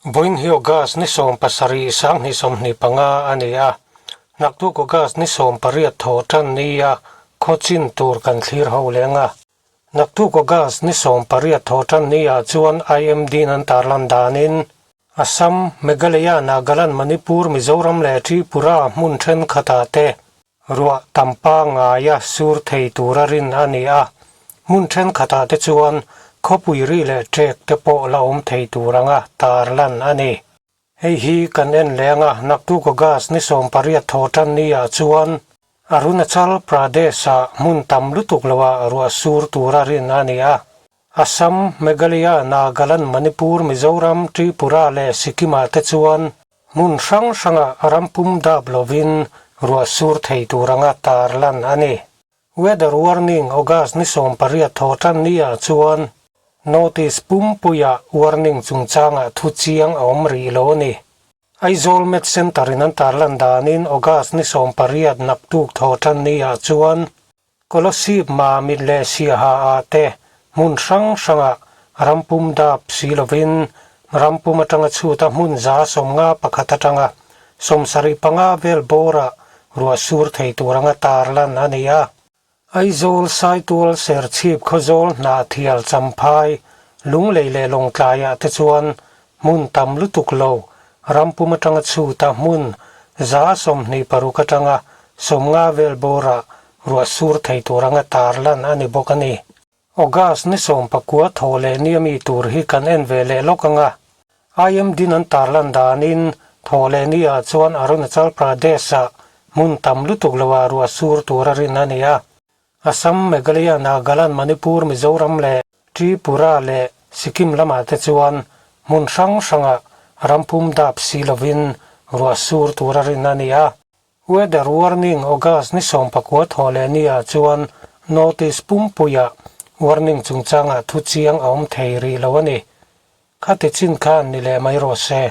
Vawiin hi August ni 17 2025 a ni a, naktuk August ni 18 thaw tan nia khaw chin tur kan thlir ho leng a. Naktuk August ni 18 thaw tan niah chuan IMD-in an tarlan danin Assam, Meghalaya, Nagaland, Manipur, Mizoram leh Tripura hmun thenkhatah te ruah tam pangaia sur thei tura rin a ni a, hmun thenkhatah te chuan khawpui ri leh ṭek te pawh la awm thei tur anga tarlan a ni. Hei hi kan en leng a, naktuk August ni 18 thaw tan niah chuan Arunachal Pradesh-ah hmun tam lutuk loah ruah sur tura rin a ni a, Assam, Meghalaya, Nagaland, Manipur, Mizoram, Tripura leh Sikkim-ah te chuan Hmun hrang hrangah ram pum dap lovin ruah sur thei tur anga tarlan a ni. Weather warning August ni 18 thaw tan niah chuan notice pumpuiah warning chungchangah thu chiang a awm rih lo a ni. Aizawl Met Centre in an tarlan danin August ni 18 naktuk thaw tan niah chuan Kolasib Mamit leh Siaha ah te hmun hrang hrangah ram pum dap si lovin ram pum atanga chhuta hmun 51 atanga 75 vel bawrah ruah sur thei tur anga tarlan a ni a. Aizawl, Saitual, Serchhip, Khawzawl, Hnahthial, Champhai, Lunglei leh Lawngtlaiah te chuan hmun tam lutuk lo ram pum atanga chhuta hmun 26 atanga 50 vel bawrah ruah sur thei tur anga tarlan a ni bawk a ni. August ni 19 thaw leh ni ami tur hi kan en ve leh lawk anga IMD-in an tarlan danin thaw leh ni ah chuan Arunachal Pradesh-ah hmun tam lutuk loah ruah sur tur a rin a ni a. Assam, Meghalaya, Nagaland, Manipur, Mizoram leh Tripura leh Sikkim lamah te chuan hmun hrang hrangah ram pum dap si lovin ruah sur tur a rin a ni a. Weather warning August ni 19 thaw leh niah chuan North East pumpuiah warning chungchangah thu chiang a awm thei rih lo a ni. Khati chin khan ni leh mai rawh se.